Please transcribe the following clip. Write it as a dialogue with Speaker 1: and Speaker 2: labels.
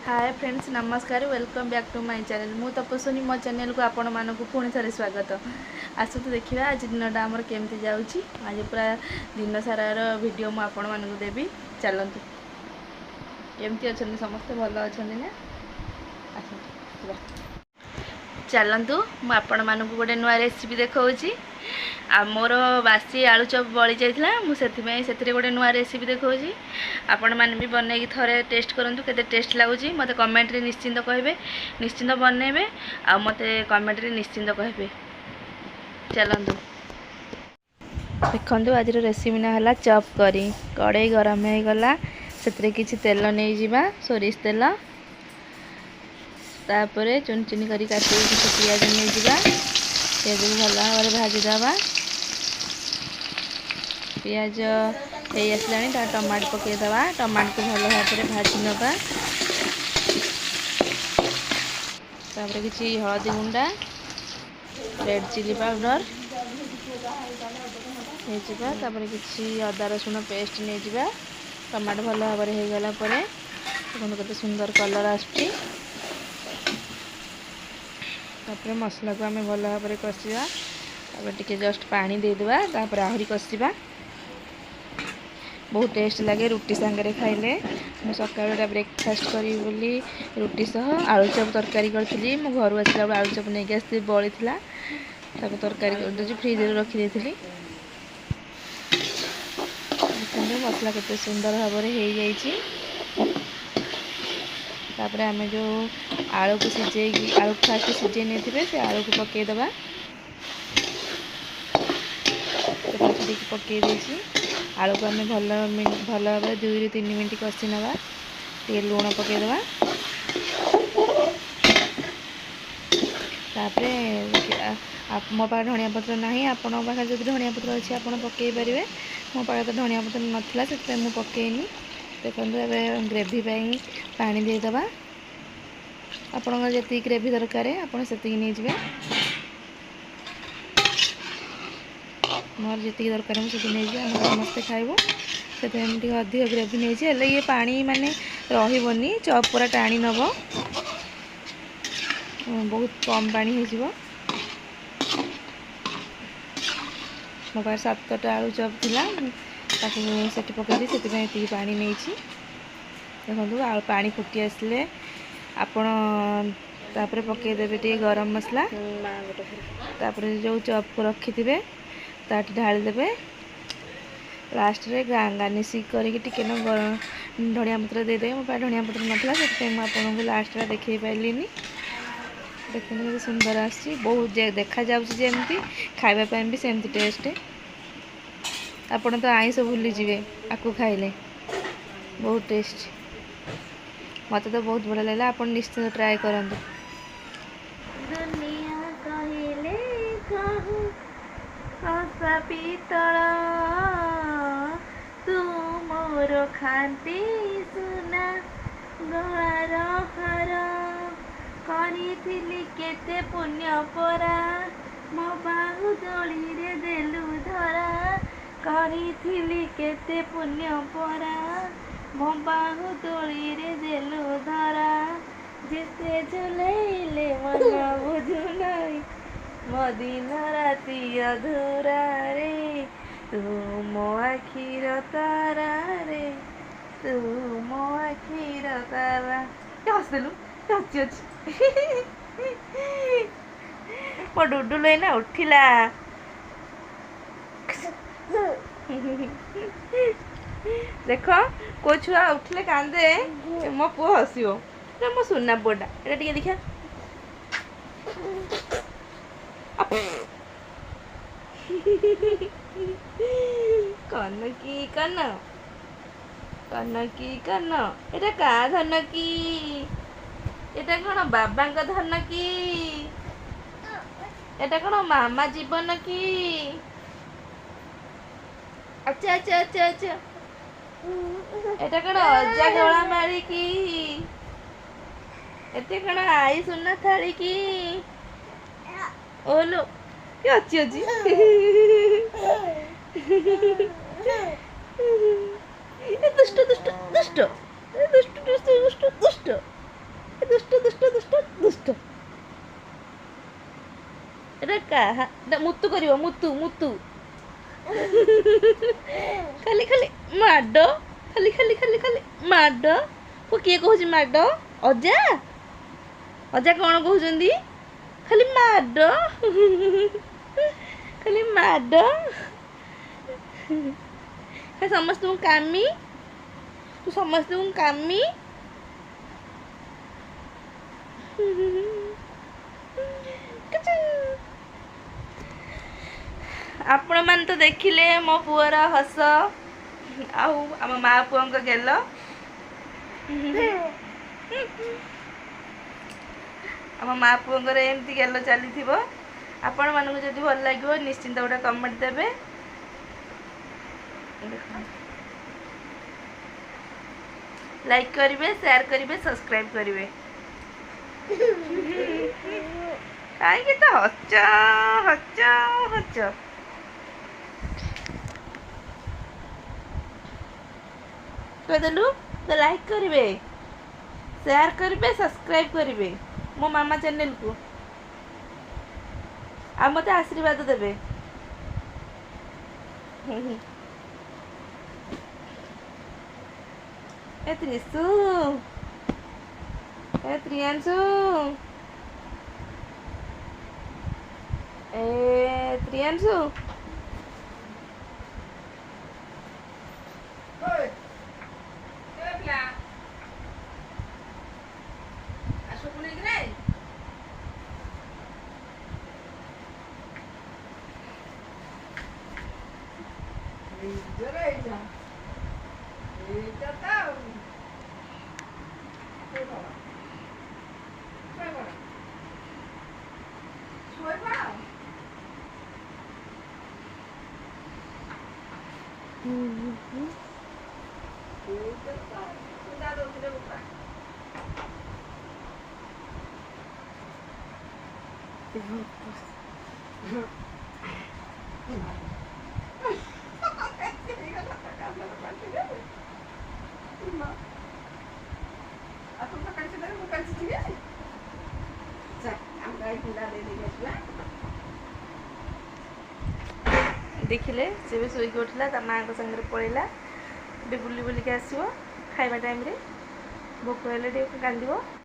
Speaker 1: ହାଏ friends, ନମସ୍କାର। Welcome back to my channel. ମୁଁ ତପସ୍ୱିନୀ, ମୋ ଚ୍ୟାନେଲ୍କୁ ଆପଣମାନଙ୍କୁ ପୁଣି ଥରେ ସ୍ୱାଗତ। ଆସନ୍ତୁ ଦେଖିବା ଆଜି ଦିନଟା ଆମର କେମିତି ଯାଉଛି। ଆଜି ପୁରା ଦିନ ସାରାର ଭିଡ଼ିଓ ମୁଁ ଆପଣମାନଙ୍କୁ ଦେବି। ଚାଲନ୍ତୁ, କେମିତି ଅଛନ୍ତି ସମସ୍ତେ? ଭଲ ଅଛନ୍ତି ନା? ଆସନ୍ତୁ ଯିବା। ଚାଲନ୍ତୁ, ମୁଁ ଆପଣମାନଙ୍କୁ ଗୋଟେ ନୂଆ ରେସିପି ଦେଖାଉଛି। ଆଉ ମୋର ବାସି ଆଳୁଚପ୍ ବଳି ଯାଇଥିଲା, ମୁଁ ସେଥିପାଇଁ ସେଥିରେ ଗୋଟେ ନୂଆ ରେସିପି ଦେଖାଉଛି। ଆପଣମାନେ ବି ବନେଇକି ଥରେ ଟେଷ୍ଟ କରନ୍ତୁ, କେତେ ଟେଷ୍ଟ ଲାଗୁଛି ମୋତେ କମେଣ୍ଟରେ ନିଶ୍ଚିନ୍ତ କହିବେ। ନିଶ୍ଚିନ୍ତ ବନେଇବେ ଆଉ ମୋତେ କମେଣ୍ଟରେ ନିଶ୍ଚିନ୍ତ କହିବେ। ଚାଲନ୍ତୁ ଦେଖନ୍ତୁ, ଆଜିର ରେସିପି ନା ହେଲା ଚପ୍ କରି। କଡ଼େଇ ଗରମ ହେଇଗଲା, ସେଥିରେ କିଛି ତେଲ ନେଇଯିବା, ସୋରିଷ ତେଲ। ତାପରେ ଚୁନି ଚୁନି କରି କାଟିକି କିଛି ପିଆଜ ନେଇଯିବା। ପିଆଜକୁ ଭଲ ଭାବରେ ଭାଜିଦେବା। ପିଆଜ ହେଇ ଆସିଲାଣି, ତା ଟମାଟୋ ପକାଇଦେବା। ଟମାଟୋକୁ ଭଲ ଭାବରେ ଭାଜି ନେବା। ତାପରେ କିଛି ହଳଦୀ ଗୁଣ୍ଡା, ରେଡ଼୍ ଚିଲି ପାଉଡ଼ର ହେଇଯିବା। ତାପରେ କିଛି ଅଦା ରସୁଣ ପେଷ୍ଟ ନେଇଯିବା। ଟମାଟୋ ଭଲ ଭାବରେ ହେଇଗଲା ପରେ ଦେଖନ୍ତୁ କେତେ ସୁନ୍ଦର କଲର୍ ଆସୁଛି। ତାପରେ ମସଲାକୁ ଆମେ ଭଲ ଭାବରେ କଷିବା। ତାପରେ ଟିକେ ଜଷ୍ଟ ପାଣି ଦେଇଦେବା, ତାପରେ ଆହୁରି କଷିବା। ବହୁତ ଟେଷ୍ଟ ଲାଗେ ରୁଟି ସାଙ୍ଗରେ ଖାଇଲେ। ମୁଁ ସକାଳୁ ଏଇଟା ବ୍ରେକଫାଷ୍ଟ କରିବି ବୋଲି ରୁଟି ସହ ଆଳୁଚପ୍ ତରକାରୀ କରିଥିଲି। ମୁଁ ଘରୁ ଆସିଲା ବେଳକୁ ଆଳୁଚପ୍ ନେଇକି ଆସିଥିଲି, ବଳିଥିଲା, ତାକୁ ତରକାରୀ କରିଦେଉଛି, ଫ୍ରିଜରେ ରଖିଦେଇଥିଲି। ଦେଖନ୍ତୁ ମସଲା କେତେ ସୁନ୍ଦର ଭାବରେ ହେଇଯାଇଛି। ତାପରେ ଆମେ ଯେଉଁ ଆଳୁକୁ ସିଝେଇକି, ଆଳୁକୁ ଫାଷ୍ଟ ସିଝେଇ ନେଇଥିବେ, ସେ ଆଳୁକୁ ପକାଇଦେବା। ଚୋପା ଛଡ଼େଇକି ପକାଇ ଦେଇଛି। ଆଳୁକୁ ଆମେ ଭଲ ଭଲ ଭାବରେ 2ରୁ 3 ମିନିଟ୍ କଷି ନେବା। ଟିକେ ଲୁଣ ପକାଇଦେବା। ତାପରେ ମୋ ପାଖରେ ଧଣିଆ ପତ୍ର ନାହିଁ, ଆପଣଙ୍କ ପାଖରେ ଯଦି ଧଣିଆ ପତ୍ର ଅଛି ଆପଣ ପକାଇ ପାରିବେ। ମୋ ପାଖରେ ତ ଧଣିଆ ପତ୍ର ନଥିଲା, ସେଥିପାଇଁ ମୁଁ ପକାଇନି। ଦେଖନ୍ତୁ, ଏବେ ଗ୍ରେଭି ପାଇଁ ପାଣି ଦେଇଦେବା। ଆପଣଙ୍କର ଯେତିକି ଗ୍ରେଭି ଦରକାର ଆପଣ ସେତିକି ନେଇଯିବେ। ମୋର ଯେତିକି ଦରକାର ମୁଁ ସେତିକି ନେଇଯିବି। ଆମେ ସମସ୍ତେ ଖାଇବୁ, ସେଥିପାଇଁ ମୁଁ ଟିକେ ଅଧିକ ଗ୍ରେଭି ନେଇଛି। ହେଲେ ଇଏ ପାଣି ମାନେ ରହିବନି, ଚପ୍ ପୁରା ଟାଣି ନେବ, ବହୁତ କମ୍ ପାଣି ହେଇଯିବ। ମୋ ପାଖରେ 7ଟା ଆଳୁ ଚପ୍ ଥିଲା, ତାକୁ ସେଠି ପକାଇଛି, ସେଥିପାଇଁ ଏତିକି ପାଣି ନେଇଛି। ଦେଖନ୍ତୁ, ଆଳୁ ପାଣି ଫୁଟି ଆସିଲେ ଆପଣ ତାପରେ ପକାଇଦେବେ ଟିକେ ଗରମ ମସଲା। ତାପରେ ଯେଉଁ ଚପ୍କୁ ରଖିଥିବେ ତାଠି ଢାଳିଦେବେ। ଲାଷ୍ଟରେ ଗାର୍ନିସିଂ କରିକି ଟିକେ ଧଣିଆ ପତ୍ର ଦେଇଦେବେ। ମୋ ପାଖରେ ଧଣିଆ ପତ୍ର ନଥିଲା, ସେଥିପାଇଁ ମୁଁ ଆପଣଙ୍କୁ ଲାଷ୍ଟରେ ଦେଖାଇ ପାରିଲିନି। ଦେଖନ୍ତୁ କେତେ ସୁନ୍ଦର ଆସୁଛି, ବହୁତ ଦେଖାଯାଉଛି ଯେମିତି, ଖାଇବା ପାଇଁ ବି ସେମିତି ଟେଷ୍ଟ। ଆପଣ ତ ଆଇଁଷ ଭୁଲିଯିବେ ଆକୁ ଖାଇଲେ, ବହୁତ ଟେଷ୍ଟ। ମୋତେ ତ ବହୁତ ବଢ଼ିଆ ଲାଗିଲା, ଆପଣ ନିଶ୍ଚିତ ଟ୍ରାଏ କରନ୍ତୁ। ଦୁନିଆ କହିଲେ କହୁ କଂସା ପିତ୍ତଳ, ତୁ ମୋର ଖାଣ୍ଟି ସୁନା ଗଳାର ହାର। କରିଥିଲି କେତେ ପୁଣ୍ୟ ପରା, ମୋ ବାହୁ ଦୋଳିରେ ଦେଲୁ ଧରା। କରିଥିଲି କେତେ ପୁଣ୍ୟ ପରା, ମୋ ବାହୁ ଦୋଳିରେ ଦେଲୁ ଧରା। ଯେତେ ଝୁଲେଇଲେ ମନ ବୁଝୁନାହିଁ, ମୋ ଦିନ ରାତି ଅଧୁରାରେ। ତୁ ମୋ ଆଖିର ତାରାରେ, ତୁ ମୋ ଆଖିର ତାରା। ହସିଦେଲୁ, ହସି ଅଛି ମୋ ଡୁଡୁଲୁ ଏଇନା ଉଠିଲା। ଦେଖ, କୋଉ ଛୁଆ ଉଠିଲେ କାନ୍ଦେ, ମୋ ପୁଅ ହସିବ। ମୋ ସୁନା ପୁଅଟା ଏଇଟା, ଟିକେ ଦେଖିବା। କନ କି କନ, କନ କି କନ, ଏଇଟା କାହା ଧନ କି? ଏଇଟା କ'ଣ ବାବାଙ୍କ ଧନ କି? ଏଟା କ'ଣ ମାମା ଜୀବନ କି? ଆଚ୍ଛା ଆଚ୍ଛା ଆଚ୍ଛା ଆଚ୍ଛା, ଏଟା କ'ଣ ଅଜା ଗଳା ମାଳି କି? ଏତେ କ'ଣ ଆଈ ସୁନା ଥାଳି କି? ଓଲୋ, ଅଛି ଅଛି, ଦୁଷ୍ଟ ଦୁଷ୍ଟ ଦୁଷ୍ଟ ଦୁଷ୍ଟ ଦୁଷ୍ଟ ଦୁଷ୍ଟ ଦୁଷ୍ଟ। କାହା ମୁତୁ କରିବ, ମୁତୁ ମୁତୁ, ଖାଲି ଖାଲି ମାଡ଼, ଖାଲି ଖାଲି ଖାଲି ଖାଲି ମାଡ଼। କିଏ କହୁଛି ମାଡ଼? ଅଜା, ଅଜା କ'ଣ କହୁଛନ୍ତି? ଖାଲି ମାଡ଼, ଖାଲି ମାଡ଼, ଖାଲି ସମସ୍ତଙ୍କୁ କାମି, ତୁ ସମସ୍ତଙ୍କୁ କାମି। ଆପଣମାନେ ତ ଦେଖିଲେ ମୋ ପୁଅର ହସ ଆଉ ଆମ ମା ପୁଅଙ୍କ ଗେଲ। ଆମ ମା ପୁଅଙ୍କର ଏମିତି ଗେଲ ଚାଲିଥିବ। ଆପଣମାନଙ୍କୁ ଯଦି ଭଲ ଲାଗିବ ନିଶ୍ଚିନ୍ତ ଗୋଟେ କମେଣ୍ଟ ଦେବେ, ଲାଇକ୍ କରିବେ, ସେୟାର କରିବେ, ସବସ୍କ୍ରାଇବ୍ କରିବେ। କାହିଁକି ତ ହସ ହସ ହସ? କହିଦେଲୁ ତ, ଲାଇକ୍ କରିବେ, ସେୟାର କରିବେ, ସବସ୍କ୍ରାଇବ୍ କରିବେ ମୋ ମାମା ଚ୍ୟାନେଲକୁ, ଆଉ ମୋତେ ଆଶୀର୍ବାଦ ଦେବେ। ଏ ତ୍ରିଶୁ, ଏ ପ୍ରିୟାଂଶୁ, ଏ ପ୍ରିୟାଂଶୁ। ଦେଖିଲେ, ସେ ବି ଶୋଇକି ଉଠିଲା, ତା ମାଆଙ୍କ ସାଙ୍ଗରେ ପଳେଇଲା। ଏବେ ବୁଲି ବୁଲିକି ଆସିବ ଖାଇବା ଟାଇମ୍ରେ, ଭୋକ ହେଲେ ଟିକେ କାନ୍ଦିବ।